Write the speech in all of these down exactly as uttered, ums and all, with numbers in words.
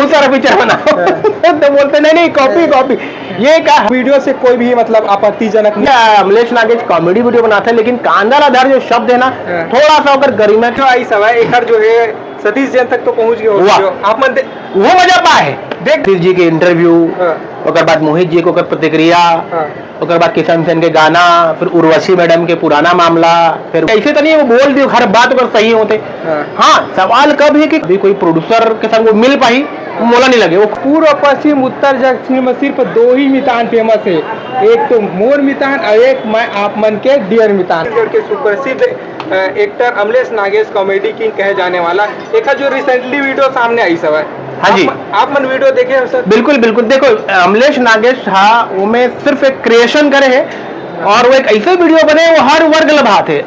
सारा picture बनाओ। तो बोलते, "नहीं, नहीं, कॉपी, कॉपी।" ये का वीडियो से कोई भी, मतलब, आपत्तिजनक नहीं। या अमलेश नागेश कॉमेडी वीडियो बनाते हैं, लेकिन कांदा ला धर जो शब्द है ना, हाँ। थोड़ा सा ओकर गरिमा जो आई सब है, एकर जो है, सतीश जैन तक तो पहुंच गए हो वाह। वीडियो। आप मन दे- वो मजा पाए। देख, सतीश जी के इंटरव्यू, हाँ। ओकर बाद मोहित जी के ओकर प्रतिक्रिया, हाँ। ओकर बाद किशन सेन के गाना, फिर उर्वशी मैडम के पुराना मामला, फिर ऐसे तो नहीं वो बोल दियो हर बात ओकर सही होते। हाँ। हाँ, सवाल कब है कि अभी कोई प्रोड्यूसर के संग वो मिल पाही, मोला नहीं लगे वो। पूर्व, पश्चिम, उत्तर, दक्षिण में सिर्फ दो ही मितान फेमस है, एक तो मोर मितान और एक मैं आप मन के डियर मितान। छत्तीसगढ़ के सुप्रसिद्ध, अ, actor Amlesh Nagesh comedy king कहे जाने वाला, एक जो रिसेंटली वीडियो सामने आई सब है। हाँ जी। आप, आप मन वीडियो देखे हो सर? बिल्कुल, बिल्कुल। देखो, अमलेश नागेश हा, वो में सिर्फ एक क्रिएशन करे है और वो एक ऐसे वीडियो बने, वो हर वर्ग ला भात है।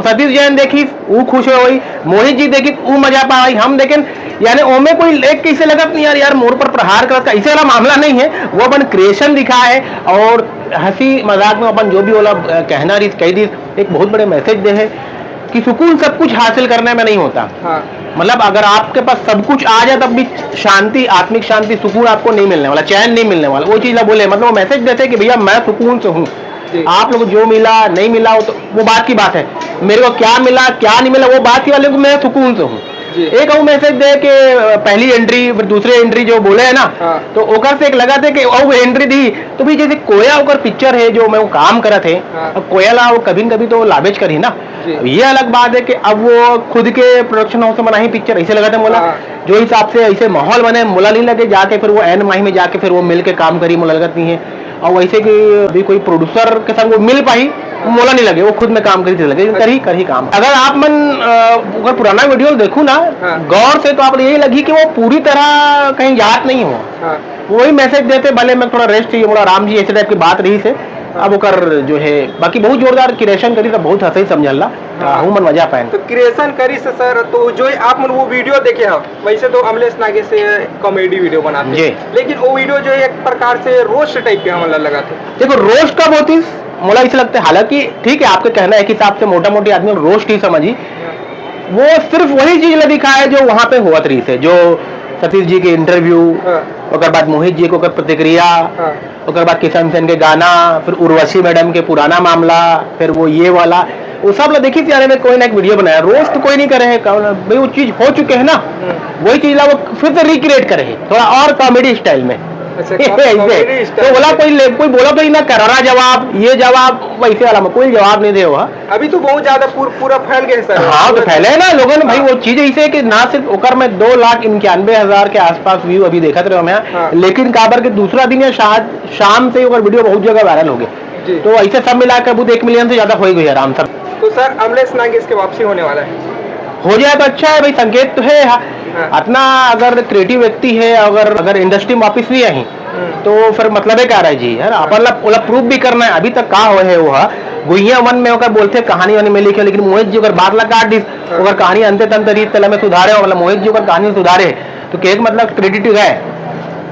सतीश जैन देखी, वो खुश हो गई, मोहित जी देखी, वो मजा पा गई, हम देखें, यानी ओमे कोई एक कैसे लगत नहीं यार, यार मोर पर प्रहार करत का, ऐसे वाला मामला नहीं है। वो अपन क्रिएशन दिखा है और हंसी मजाक में अपन जो भी वाला, अ, कहना रही, कह दी, एक बहुत बड़े मैसेज दे है कि सुकून सब कुछ हासिल करने में नहीं होता। हाँ। मतलब अगर आपके पास सब कुछ आ जाए तब भी शांति, आत्मिक शांति, सुकून आपको नहीं मिलने वाला, चैन नहीं मिलने वाला। वो चीज़ ला बोले, मतलब वो मैसेज देते हैं कि भैया मैं सुकून से हूँ। जी। आप लोग जो मिला नहीं मिला वो तो वो बात की बात है, मेरे को क्या मिला क्या नहीं मिला वो बात की बात है, लेकिन मैं सुकून से हूँ। जी। एक वो मैसेज दे कि, अ, पहली एंट्री, फिर दूसरी एंट्री जो बोले है ना, हाँ। तो ओकर से एक लगा थे कि वो एंट्री दी, तो भी जैसे कोया ओकर पिक्चर है जो मैं वो काम करत है, हाँ। अब कोया ला वो कभी न कभी तो लाबेज करही ना। जी। अब ये अलग बात है कि अब वो खुद के प्रोडक्शन हाउस में बनाही पिक्चर, ऐसे लगा था मोला। हाँ। जो हिसाब से ऐसे माहौल बने, मोला नहीं लगे जाके फिर वो एन माही में जाके फिर वो मिल के काम करी, मोला लगत नहीं है। और वैसे कि अभी कोई प्रोड्यूसर के संग वो मिल पाही, मोला नहीं लगे, वो खुद में काम करी लगे, लेकिन करही, करही काम। अगर आप मन, अ, अगर पुराना वीडियो देखू ना, हाँ। गौर से, तो आप यही लगी कि वो पूरी तरह कहीं जात नहीं हो। हाँ। वही मैसेज देते, "भले मैं थोड़ा रेस्ट चाहिए, मोला आराम जी", ऐसे टाइप की बात रही से। हाँ। अब ओकर जो है, बाकी बहुत जोरदार क्रिएशन करी, तो बहुत हंसई समझल ला। हाँ। हमन मजा पाएन। तो क्रिएशन करी से सर, तो जो आप मन वो वीडियो देखे हो, वैसे तो अमलेश नागेश से कॉमेडी वीडियो बनाते हैं। जी। लेकिन वो वीडियो जो है एक प्रकार से रोस्ट टाइप के हमन ला लगा थे। देखो, रोस्ट कब होती, मोला ऐसे लगता है, हालांकि ठीक है, आपके कहना है कि हिसाब से मोटा मोटी आदमी रोस्ट ही समझी। हाँ। वो सिर्फ वही चीज ला दिखा है जो वहाँ पे होत रही थे, जो सतीश जी के इंटरव्यू, हाँ। ओकर बाद मोहित जी के ओकर प्रतिक्रिया, हाँ। ओकर बाद किशन सेन के गाना, फिर उर्वशी मैडम के पुराना मामला, फिर वो ये वाला, वो सब ला देखी थी, अरे मैं कोई ना एक वीडियो बनाया, रोस्ट कोई नहीं करे है, कौन, भाई वो चीज हो चुके है ना, हम्म। वही चीज ला वो फिर से रिक्रिएट करे है, थोड़ा और कॉमेडी स्टाइल में। अच्छा, ऐसे। कॉमेडी स्टाइल तो बोला में। कोई ले-, कोई बोला तो ही ना करारा जवाब, ये जवाब, वैसे वाला में कोई जवाब नहीं दे हुआ। अभी तो बहुत ज्यादा पूर-, पूरा फैल गया सर। हाँ, तो पूरा फैले है ना लोगन, भाई, हाँ। वो चीज ऐसे है कि ना सिर्फ ओकर में दो लाख इक्यानवे हजार के आसपास व्यू अभी देखत रहे मैं, हाँ। लेकिन काबर के दूसरा दिन या शायद शाम से ही ओकर वीडियो बहुत जगह वायरल हो गए। जी। तो ऐसे सब मिला के अब एक मिलियन से ज्यादा हो ही गई आराम से। तो सर, अमलेश नागेश के वापसी होने वाला है? हो जाए तो अच्छा है भाई, संकेत तो है। हाँ। हाँ। इतना अगर क्रिएटिव व्यक्ति है, अगर, अगर इंडस्ट्री में वापस नहीं आई, हम्म। तो फिर मतलब है क्या रहा है जी, है ना? अपन ला, ओला प्रूफ भी करना है, अभी तक का होए है वो, हाँ। गुइया वन में ओकर बोलते कहानी वानी में लिखे, लेकिन मोहित जी ओकर बात ला काट दिस, हाँ। ओकर कहानी अंते तंत रीत तेला में सुधारे, मतलब मोहित जी ओकर कहानी सुधारे, तो के मतलब क्रेडिट है।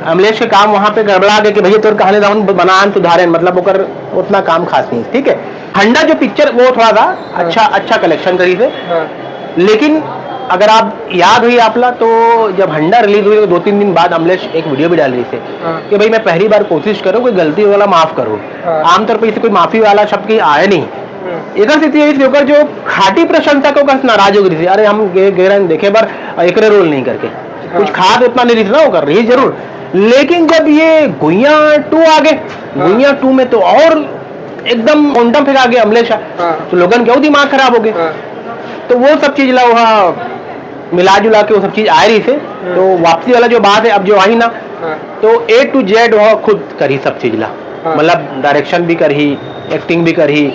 अमलेश के काम वहाँ पे गड़बड़ा गया कि भैया तोर कहानी ला बना सुधारे, मतलब ओकर उतना काम खास नहीं, ठीक है। हंडा जो पिक्चर वो थोड़ा सा हाँ। अच्छा, अच्छा कलेक्शन करी थे। हाँ। लेकिन अगर आप याद हुई आपला, तो जब हंडा रिलीज हुई तो दो तीन दिन बाद अमलेश एक वीडियो भी डाल रही थे हाँ। कि भाई मैं पहली बार कोशिश करूँ, कोई गलती वाला माफ करूँ। हाँ। आमतौर पर इसे कोई माफी वाला शब्द कहीं आया नहीं। हम्म। एकर स्थिति यही थी, ओकर जो खाटी प्रशंसा के ओकर से नाराज हो गई थी, अरे हम गे-, गे रहन देखे बर एकरे रोल नहीं करके। हाँ। कुछ खास उतना नहीं रही थी ना ओकर, रही जरूर। लेकिन जब ये गुइया टू आ गए, हाँ। गुइया टू में तो और एकदम मोंटम फेंका गया अमलेश। हाँ। तो लोगन के वो दिमाग खराब हो गए। हाँ। तो वो सब चीज ला वहाँ मिला जुला के वो सब चीज आ रही थे। हम्म। तो वापसी वाला जो बात है, अब जो आई ना, हाँ। तो ए टू जेड वहाँ खुद करी सब चीज ला। हाँ। मतलब डायरेक्शन भी करही, एक्टिंग भी करही,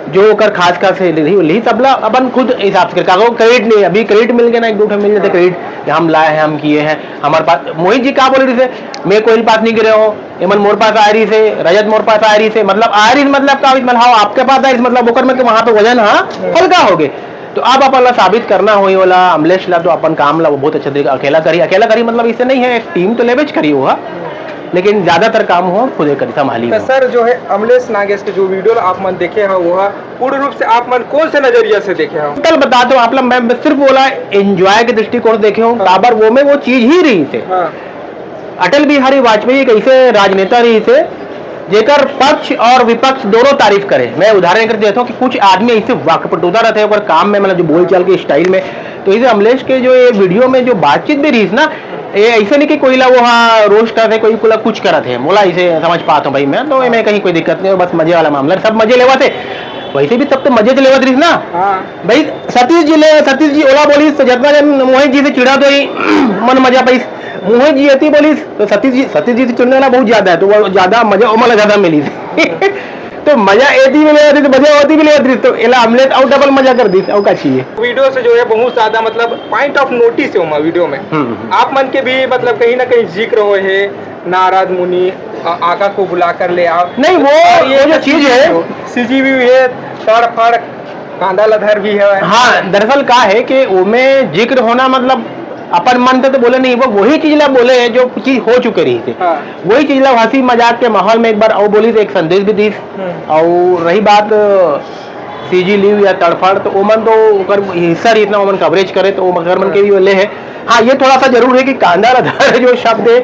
जो ओकर खास खास है रही, रही सब ला अपन खुद हिसाब से करके, अगर क्रेडिट नहीं, अभी क्रेडिट मिल गया ना, एक दो ठो मिल जाते हाँ। क्रेडिट कि हम लाए हैं, हम किए हैं, हमारे पास। मोहित जी का बोले रही थे, मैं कोई पास नहीं गिरे हो, एमन मोर पास आ रही से, रजत मोर पास आ रही से, मतलब आ रही से मतलब का, मतलब हाँ, आपके पास आ रही से मतलब ओकर में के वहाँ पे वजन हाँ हम्म। हल्का हो गए। तो अब अपन ला साबित करना होई वाला अमलेश ला, तो अपन काम ला वो बहुत अच्छा तरीका अकेला करी, अकेला करी मतलब इसे नहीं है, एक टीम तो लेवेज करी हुआ, लेकिन ज्यादातर काम हो खुदे करी, संभाली तो हो। सर जो है अमलेश नागेश के जो वीडियो आप मन देखे हैं वो है, पूर्ण रूप से आप मन कौन से नजरिया से देखे हैं? कल बता दो आप ला, मैं सिर्फ बोला एंजॉय के दृष्टिकोण से देखे हूँ, हाँ। काबर वो में वो चीज ही रही से। हाँ। अटल बिहारी वाजपेयी एक ऐसे राजनेता रहिस हे, जेकर पक्ष और विपक्ष दोनों तारीफ करे। मैं उदाहरण कर देता हूँ कि कुछ आदमी ऐसे वाकपटुता रहते हैं, ओकर काम में, मतलब, जो बोलचाल के स्टाइल में। तो इसे अमलेश के जो ये वीडियो में जो बातचीत भी रहिस ना, ये ऐसे नहीं कि कोई ला वो, हाँ, रोस्ट करत हे, कोई ला कुछ करत हे, मोला ऐसे समझ पाता हूँ भाई मैं, तो मैं कहीं कोई दिक्कत नहीं है, बस मजे वाला मामला है, सब मजे लेवत हे। वैसे भी सब तो मजे तो लेवत रहिस ना। हाँ। भाई, सतीश जी ले, सतीश जी ओला बोलिस, तो जितना जन मोहित जी से चिढ़ा तो ही मन मजा पाइस। मोहित जी एती बोलिस, तो सतीश जी, सतीश जी से चिढ़ने वाला बहुत ज्यादा है, तो वो ज्यादा मजा ओमन ला ज्यादा मिलिस। तो मजा एती भी लेवत रहिस, तो मजा ओती भी लेवत रहिस, तो एला अमलेश अउ डबल मजा कर दिस, अउ का चाहिए? वीडियो से जो है बहुत ज्यादा, मतलब, पॉइंट ऑफ नोटिस है ओमा वीडियो में। हम्म, हम्म। आप मन के भी, मतलब, कहीं ना कहीं जिक्र होए हे, नारद मुनि, अ, आका को बुला कर ले आओ। नहीं, वो, और ये वो जो सब चीज है, जो सीजीवी है, तड़फड़, कांदा लधर भी है। हाँ, दरअसल का है कि ओमे जिक्र होना, मतलब, अपन मन से तो बोले नहीं, वो वही चीज ला बोले है जो चीज हो चुके रहिस हे। हाँ। वही चीज ला हंसी मजाक के माहौल में एक बार अउ बोलिस, एक संदेश भी दिस। हम्म। और रही बात, अ, सीजी लीव या तड़फड़, तो ओमन तो ओकर हिस्सा रहिस ना, ओमन कवरेज करे, तो ओमन के भी ले है। हाँ, ये थोड़ा सा जरूर है कि कांदा लधर जो शब्द है,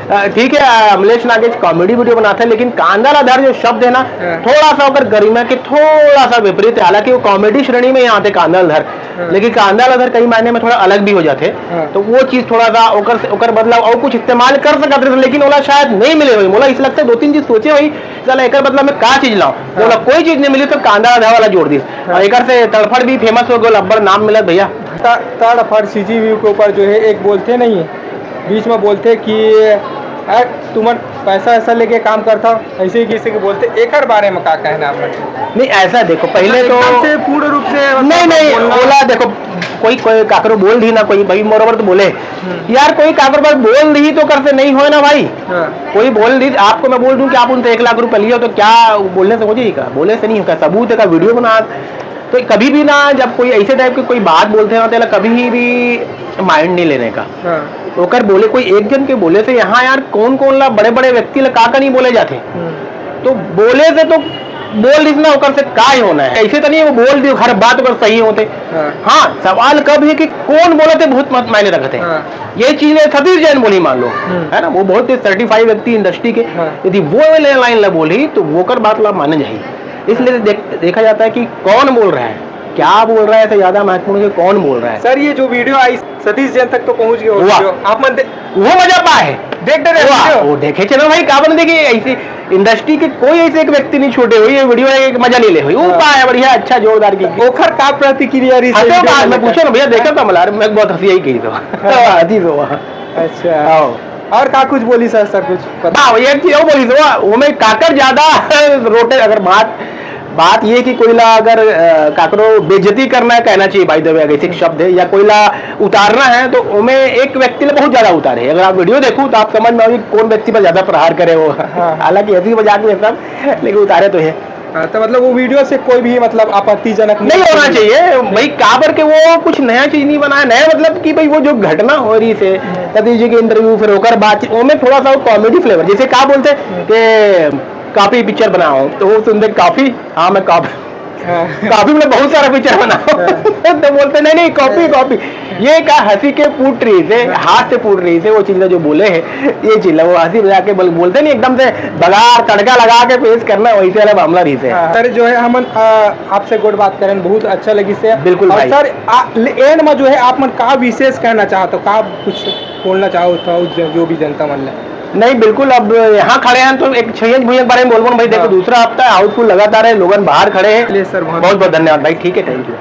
अ, ठीक है, अ, अमलेश नागेश कॉमेडी वीडियो बनाते हैं, लेकिन कांदा लधर जो शब्द है ना, हाँ। थोड़ा सा ओकर गरिमा के थोड़ा सा विपरीत है। हालांकि वो कॉमेडी श्रेणी में ही आते कांदा लधर, हाँ। लेकिन कांदा लधर कई मायने में थोड़ा अलग भी हो जाते। हाँ। तो वो चीज थोड़ा सा ओकर से, ओकर बदलाव और कुछ इस्तेमाल कर सकत रहे, लेकिन ओला शायद नहीं मिले होई। मोला इस लगता है दो तीन चीज सोचे होई, चला एकर बदला में का चीज लाओ, हाँ। ओला कोई चीज नहीं मिली तो कांदा लधर वाला जोड़ दिस। हाँ। और एकर से तड़फड़ भी फेमस हो गल, अब्बड़ नाम मिलत भैया। त-, तड़फड़ सीजीवी के ऊपर जो है एक बोलते नहीं, बीच में बोलते कि, "अरे, तुमन पैसा ऐसा लेके काम करता हो", ऐसे ही किसी के बोलते, एकर बारे में का कहना आप मन? नहीं, ऐसा देखो, पहले तो एकदम से पूर्ण रूप से, मतलब, नहीं, नहीं, बोलना। ओला देखो, कोई, कोई काकरो बोल दी ना, कोई भाई मोर ऊपर तो बोले, हम्म। यार, कोई काकरो पर बोल दी तो कर से नहीं होए ना भाई। हाँ। कोई बोल दी, आपको मैं बोल दूं कि आप उनसे एक लाख रुपए लियो, तो क्या बोलने से हो जाएगा? बोलने से नहीं होगा, सबूत है का, वीडियो बना। तो कभी भी ना, जब कोई ऐसे टाइप के कोई बात बोलते हैं ना, तो कभी भी माइंड नहीं लेने का। हाँ। ओकर बोले, कोई एक जन के बोले से यहाँ, यार, कौन कौन ला, बड़े बड़े व्यक्ति ला का का नहीं बोले जाते। हम्म। तो बोले से तो बोल दिस ना, ओकर से का ही होना है। ऐसे तो नहीं वो बोल दियो, हर बात ओकर सही होते। हाँ। हाँ, सवाल कब है कि कौन बोलत हे, बहुत मत मायने रखत हे। हाँ। ये चीज है, सतीश जैन बोली, मान लो, हम्म। है ना, वो बहुत ही सर्टिफाइड व्यक्ति इंडस्ट्री के, हाँ। यदि वो ले लाइन ला बोली, तो वोकर बात ला माने जाही। इसलिए हाँ। देख-, देखा जाता है कि कौन बोल रहा है, क्या बोल रहा है, से ज्यादा महत्वपूर्ण है कि कौन बोल रहा है। सर, ये जो वीडियो आई, सतीश जैन तक तो पहुंच गया वो हुआ। वीडियो। आप मन दे-, वो मजा पाए। देख डरे वाह, वीडियो। वो देखे चलो भाई, का बन देखिए, ऐसी इंडस्ट्री के कोई ऐसे एक व्यक्ति नहीं छोटे हुई, ये वीडियो एक मजा नहीं ले हुई। वो हाँ। पाए बढ़िया, अच्छा, जोरदार की। ओखर का प्रतिक्रिया रही हंसे वीडियो बाद में में लेकर? पूछो ना भैया, देखा था मला, मैं बहुत हंसी आई गई तो। हाँ। हंसी तो वहाँ। अच्छा। आओ। और का कुछ बोली सर, सर कुछ बता। हाँ, ये एक चीज और बोली तो, वो मैं काकर ज्यादा रोटे, अगर बात बात ये कि कोई ला अगर, अ, काकरो बेइज्जती करना है, कहना चाहिए, by the way, अगर ऐसे शब्द है, या कोई ला उतारना है, तो ओमे एक व्यक्ति ला बहुत ज्यादा उतारे। अगर आप वीडियो देखो, तो आप समझ में आओगे कौन व्यक्ति पर ज्यादा प्रहार करे वो। हाँ। हालांकि हंसी मजाक में सब, लेकिन उतारे तो है। हाँ, तो मतलब, वो वीडियो से कोई भी, मतलब, आपत्तिजनक नहीं होना चाहिए भाई, काबर के वो कुछ नया चीज नहीं बनाया, नया मतलब कि भाई, वो जो घटना हो रही थे, हम्म। सतीश जी के इंटरव्यू, फिर ओकर बातचीत, ओमे थोड़ा सा वो कॉमेडी फ्लेवर, जैसे का बोलते हैं हम्म। कि कॉपी पिक्चर बनाओ, तो वो सुनते, "कॉपी? हाँ, मैं कॉपी।" हाँ। कॉपी में बहुत सारा पिक्चर बनाओ। हाँ। तो बोलते, "नहीं, नहीं, कॉपी, हाँ। कॉपी।" ये का हंसी के फूट रही थे, हाँ। हाथ से फूट रही थे, वो चीज जो बोले हैं, ये चीज वो हंसी मजाक के बोल-, बोलते नहीं, एकदम से बघार तड़का लगा के पेश करना, वैसे वाला मामला रही थे। हाँ। सर, जो है, हमन, आ, आपसे गोठ बात करन बहुत अच्छा लगी से। बिल्कुल और भाई। सर, आ, एंड में जो है, आप मन का विशेष कहना चाहते हो, का कुछ बोलना चाहो था, जो भी जनता मन ले? नहीं, बिल्कुल, अब यहाँ खड़े हैं तो एक छह इंच भुइयां के बारे में बोलबो ना भाई, देखो, हाँ। दूसरा हफ्ता है, हाउसफुल लगातार है, लोगन बाहर खड़े हैं। चलिए सर, बहुत बहुत बहुत धन्यवाद भाई, ठीक है, थैंक यू।